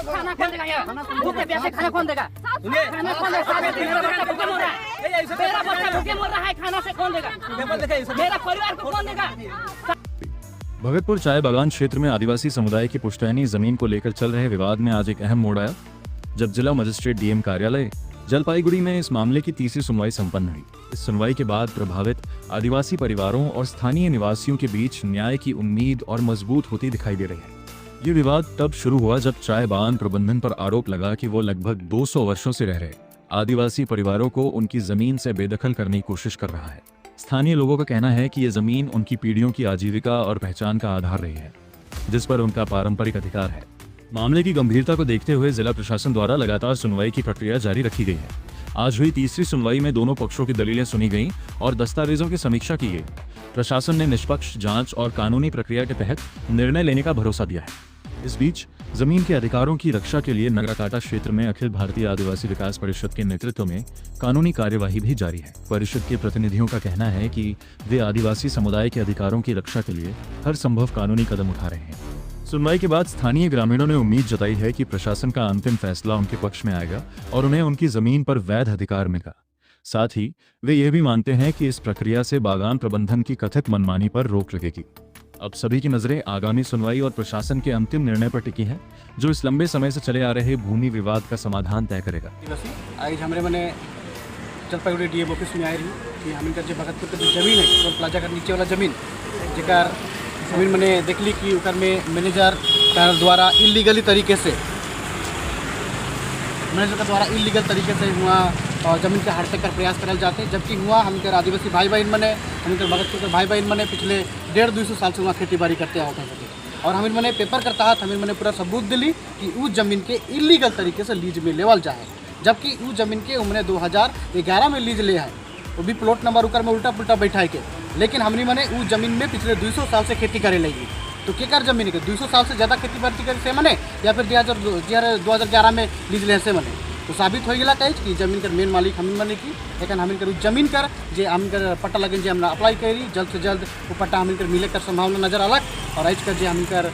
खाना कौन देगा यहाँ? भूखे प्यासे खाना कौन देगा? खाना कौन देगा? 7 दिन मेरा बच्चा भूखे मर रहा है, मेरा बच्चा भूखे मर रहा है। खाना से कौन देगा? मेरा परिवार को कौन देगा? भगतपुर चाय बागान क्षेत्र में आदिवासी समुदाय की पुश्तैनी जमीन को लेकर चल रहे विवाद में आज एक अहम मोड़ आया, जब जिला मजिस्ट्रेट डीएम कार्यालय जलपाईगुड़ी में इस मामले की तीसरी सुनवाई संपन्न हुई। इस सुनवाई के बाद प्रभावित आदिवासी परिवारों और स्थानीय निवासियों के बीच न्याय की उम्मीद और मजबूत होती दिखाई दे रही है। ये विवाद तब शुरू हुआ जब चाय बागान प्रबंधन पर आरोप लगा कि वो लगभग 200 वर्षों से रह रहे आदिवासी परिवारों को उनकी जमीन से बेदखल करने की कोशिश कर रहा है। स्थानीय लोगों का कहना है कि ये जमीन उनकी पीढ़ियों की आजीविका और पहचान का आधार रही है, जिस पर उनका पारंपरिक अधिकार है। मामले की गंभीरता को देखते हुए जिला प्रशासन द्वारा लगातार सुनवाई की प्रक्रिया जारी रखी गई है। आज हुई तीसरी सुनवाई में दोनों पक्षों की दलीलें सुनी गईं और दस्तावेजों की समीक्षा की गई। प्रशासन ने निष्पक्ष जांच और कानूनी प्रक्रिया के तहत निर्णय लेने का भरोसा दिया है। इस बीच जमीन के अधिकारों की रक्षा के लिए नगराकाटा क्षेत्र में अखिल भारतीय आदिवासी विकास परिषद के नेतृत्व में कानूनी कार्यवाही भी जारी है। परिषद के प्रतिनिधियों का कहना है कि वे आदिवासी समुदाय के अधिकारों की रक्षा के लिए हर संभव कानूनी कदम उठा रहे हैं। सुनवाई के बाद स्थानीय ग्रामीणों ने उम्मीद जताई है कि प्रशासन का अंतिम फैसला उनके पक्ष में आएगा और उन्हें उनकी जमीन पर वैध अधिकार मिलेगा। साथ ही वे ये भी मानते हैं कि इस प्रक्रिया से बागान प्रबंधन की कथित मनमानी पर रोक लगेगी। अब सभी की नजरें आगामी सुनवाई और प्रशासन के अंतिम निर्णय पर टिकी है, जो इस लंबे समय से चले आ रहे भूमि विवाद का समाधान तय करेगा। आदिवासी आज हमरे मने जलपाईगुड़ी डीएम ऑफिस में आए रही कि हमन के जे भगतपुर के जो जमीन है, टोल प्लाजा का नीचे वाला जमीन, जेकर जमीन मने देखली कि ओकर में मैनेजर के द्वारा इलीगल तरीके से हुआ और जमीन के हड़पे कर प्रयास करल जाते, जबकि हुआ हमके आदिवासी भाई बहन मने, हमके भगतपुर के भाई बहन मने पिछले 150-200 साल से वहाँ खेती बाड़ी करते आवत हैं सके। और हमिन मने पेपर कर तहत हमिन मने पूरा सबूत दिली कि उ जमीन के इलीगल तरीके से लीज में लेवल जाए, जबकि उ जमीन के उमने 2011 में लीज ले है, वो भी प्लॉट नंबर उकर में उल्टा पुल्टा बैठाए के। लेकिन हमनी मने उ जमीन में पिछले 200 साल से खेती करे लगी, तो के कर जमीन के 200 साल से ज़्यादा खेती बाड़ी करे से मने या फिर 2011 में लीज ले से मने, तो साबित हो गया कही कि जमीन कर मेन मालिक हमिन मने की। लेकिन हमिन कर उ जमीन कर जे हमिन कर पट्टा लगन जे हमने अप्लाई करी, जल्द से जल्द वो पट्टा हमिन कर मिले कर संभावना नजर आलक। और आज कर जे हमिन कर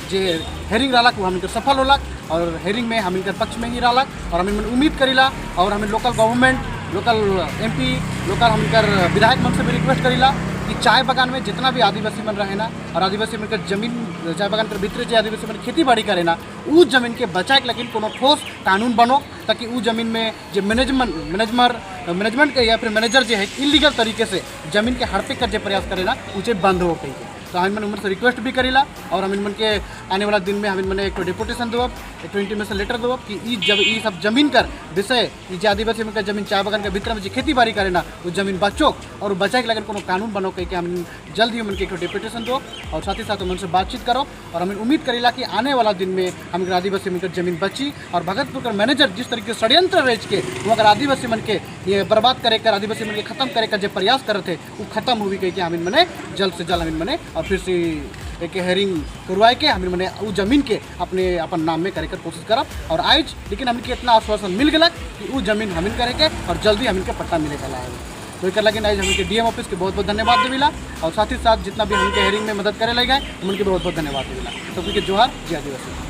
जे हेरिंग रहलक, वो हमिन कर सफल होलक और हेरिंग में हमिन कर पक्ष में ही रहलक। और हमिन मन उम्मीद करीला और हमें local government, local MP, local हमिन कर विधायक मन से भी रिक्वेस्ट करीला कि चाय बागान में जितना भी आदिवासी मन रहे ना और आदिवासी मन के जमीन, चाय बागान के भीतर जे आदिवासी मन खेती बाड़ी करे ना, उ जमीन के बचाए के लेकिन कोनो ठोस कानून बनो, ताकि उ जमीन में जे मैनेजमेंट मैनेजमर मैनेजमेंट के या फिर मैनेजर जे है इलीगल तरीके से जमीन के हड़पे कर जे प्रयास करेला, उसे बंद हो कही। तो हम मन उमन से रिक्वेस्ट भी करीला और हम मन के आने वाला दिन में हम मन एक डिपुटेशन देवब, एक इंटीमेशन लेटर देवब कि ई जब ई सब जमीन कर विषय, ई जे आदिवासी मन के जमीन चाय बागान के भीतर में जे खेती बाड़ी करे ना, वो जमीन बचो और बचाए के लगन कोनो कानून बनो कही के हम जल्द ही उनके एक डिपुटेशन दो और साथ ही साथ उनसे बातचीत करो। और हमें उम्मीद करीला कि आने वाला दिन में हम आदिवासी मन के जमीन बची और भगतपुर का मैनेजर जिस तरीके से षड्यंत्र रच के वो अगर आदिवासी मन के ये बर्बाद करे कर, आदिवासी मन के खत्म करे का जो प्रयास कर रहे थे, वो खत्म हुई कही कि हमिन मने जल्द से जल्द हमिन मने और फिर से एक हेरिंग करवाए के हमिन मने वो जमीन के अपने अपन नाम में करे कर कोशिश करब। और आज लेकिन हमन के इतना आश्वासन मिल गलक कि वो जमीन हमिन करे के और जल्दी हमिन के पट्टा मिले वाला है। तो एक लगिन आज हमके डीएम ऑफिस के बहुत बहुत धन्यवाद देविला और साथ ही साथ जितना भी हमके हेरिंग में मदद करे लगे, उनके बहुत बहुत धन्यवाद देविला। सबके जोहार, जय आदिवासी।